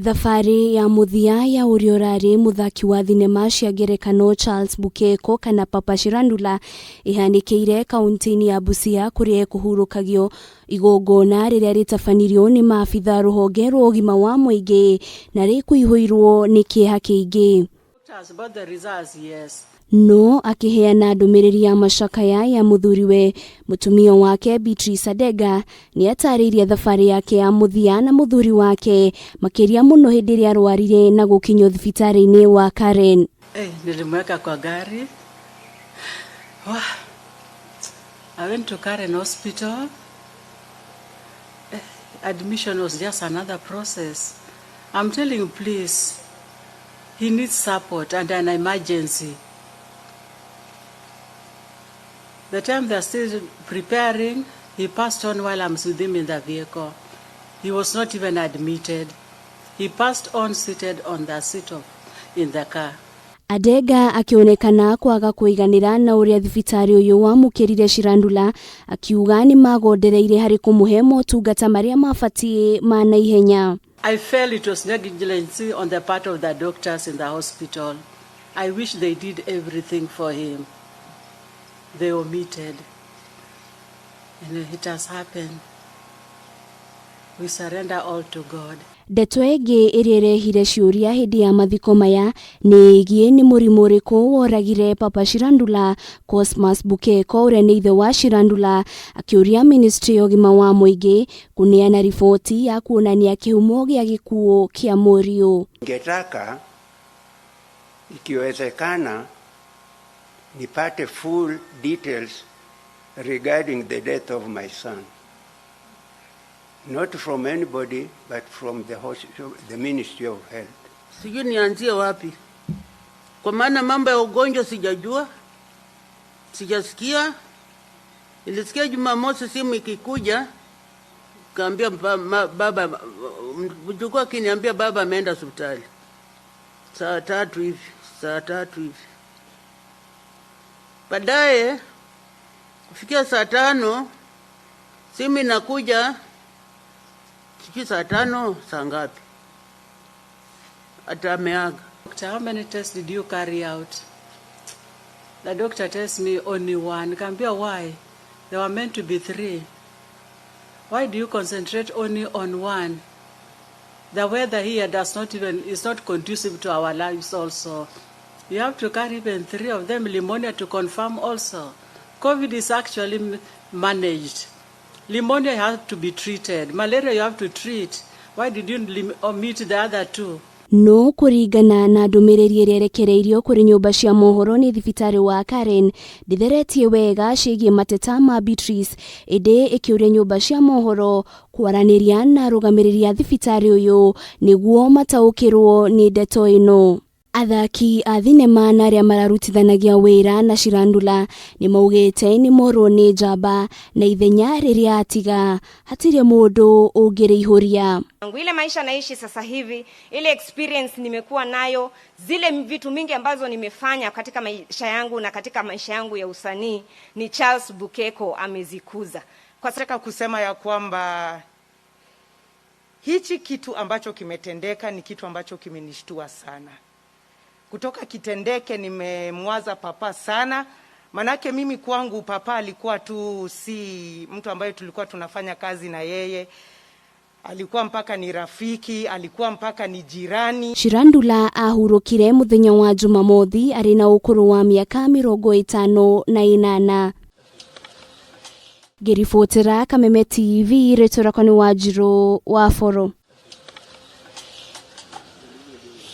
Thabarĩ ya mũthia ya ũrĩa ũrarĩ mũthaki wa thinema cia ngerekano Charles Bukeko kana Papa Shirandula ĩhanĩkĩire kaunti-inĩ ya Busia kũrĩa ekũhurũkagio igongona rĩrĩa rĩtabanirio nĩ maabitha rũhonge rwa ũgima wa mũingĩ na rĩkũihũirwo nĩ kĩeha kĩingĩ. About the results, yes. No akĩheana ndũmĩrĩri ya macakaya ya mũthuriwe, mũtumia wake Beatrice Adega nĩ atarĩirie thabarĩ yake ya mũthia na mũthuri wake makĩria mũno hĩndĩ ĩrĩa arwarire na gũkinyio thibitarĩ-inĩ wa Karen. Hey, nilimweka kwa gari. Wah. I went to Karen Hospital. Admission was just another process. I'm telling you, please, he needs support and an emergency. The time they're still preparing, he passed on while I'm with him in the vehicle. He was not even admitted. He passed on seated on the seat of in the car. Adega akĩonekana kwaga kũiganĩra na ũrĩa thibitarĩ ũyũ wamũkĩrire Shirandula, akiuga nĩ magondereire harĩ kũmũhe motungata marĩa mabatiĩ ma naihenya. I felt it was negligence on the part of the doctors in the hospital. I wish they did everything for him. They omitted. And it has happened. We surrender all to God. Ndeto ĩngĩ ĩrĩa ĩrehire ciũria hĩndĩ ya mathiko maya nĩ ĩgiĩ nĩ mũrimũ ũrĩkũ woragire Papa Shirandula. Cosmas Bukeko ũrĩa nĩ ithe wa Shirandula akĩũria ministry ya ũgima wa mũingĩ kũneana riboti ya kuonania kĩhumo gĩa gĩkuũ kĩa mũriũ. Ningetaka ikiwezekana nipate full details regarding the death of my son. Not from anybody, but from the hospital, the Ministry of Health. Sijui nianzie wapi, kwa maana mambo ya ugonjwa sijajua, sijasikia. Nilisikia Jumamosi simu ikikuja, kaambia baba, mjukuu akiniambia baba ameenda hospitali saa 3 hivi, saa 3 hivi. Baadaye kufikia saa 5 simu inakuja, sijui saa 5 saa ngapi, ata ameaga. Doctor, how many tests did you carry out? The doctor tells me only one. Kaambia, why? There were meant to be three. Why do you concentrate only on one? The weather here does not even, is not conducive to our lives also. You have to carry even three of them, pneumonia to confirm also. COVID is actually managed. Pneumonia has to be treated. Malaria you have to treat. Why did you omit the other two? No kũringana na ndũmĩrĩri ĩrĩa ĩrekereirio kũrĩ nyũmba cia mohoro nĩ thibitarĩ wa Karen ndĩtheretie wega ciĩgiĩ mateta ma Beatrice, ĩndĩ ĩkĩũria nyũmba cia mohoro kwaranĩria na arũgamĩrĩri a thibitarĩ ũyũ nĩguo mataũkĩrwo nĩ ndeto ĩno. Athaki a thinema na arĩa mararutithanagia wĩra na Shirandula nĩ maugĩte nĩ morwo nĩ njamba na ithenya rĩrĩa atiga hatirĩ mũndũ ũngĩrĩihũria. Ile maisha naishi sasa hivi, ile experience nimekuwa nayo, zile vitu mingi ambazo nimefanya katika maisha yangu na katika maisha yangu ya usanii ni Charles Bukeko amezikuza. Kwa nataka kusema ya kwamba hichi kitu ambacho kimetendeka ni kitu ambacho kimenishtua sana. Kutoka kitendeke nimemwaza papa sana, manake mimi kwangu papa alikuwa tu si mtu ambaye tulikuwa tunafanya kazi na yeye, alikuwa mpaka ni rafiki, alikuwa mpaka ni jirani. Shirandula ahurũkire mũthenya wa Jumamothi arĩ na ũkũrũ wa mĩaka 58. Ngĩribotera Kameme TV, rĩtwa rĩakwa nĩ Wanjirũ wa Boro.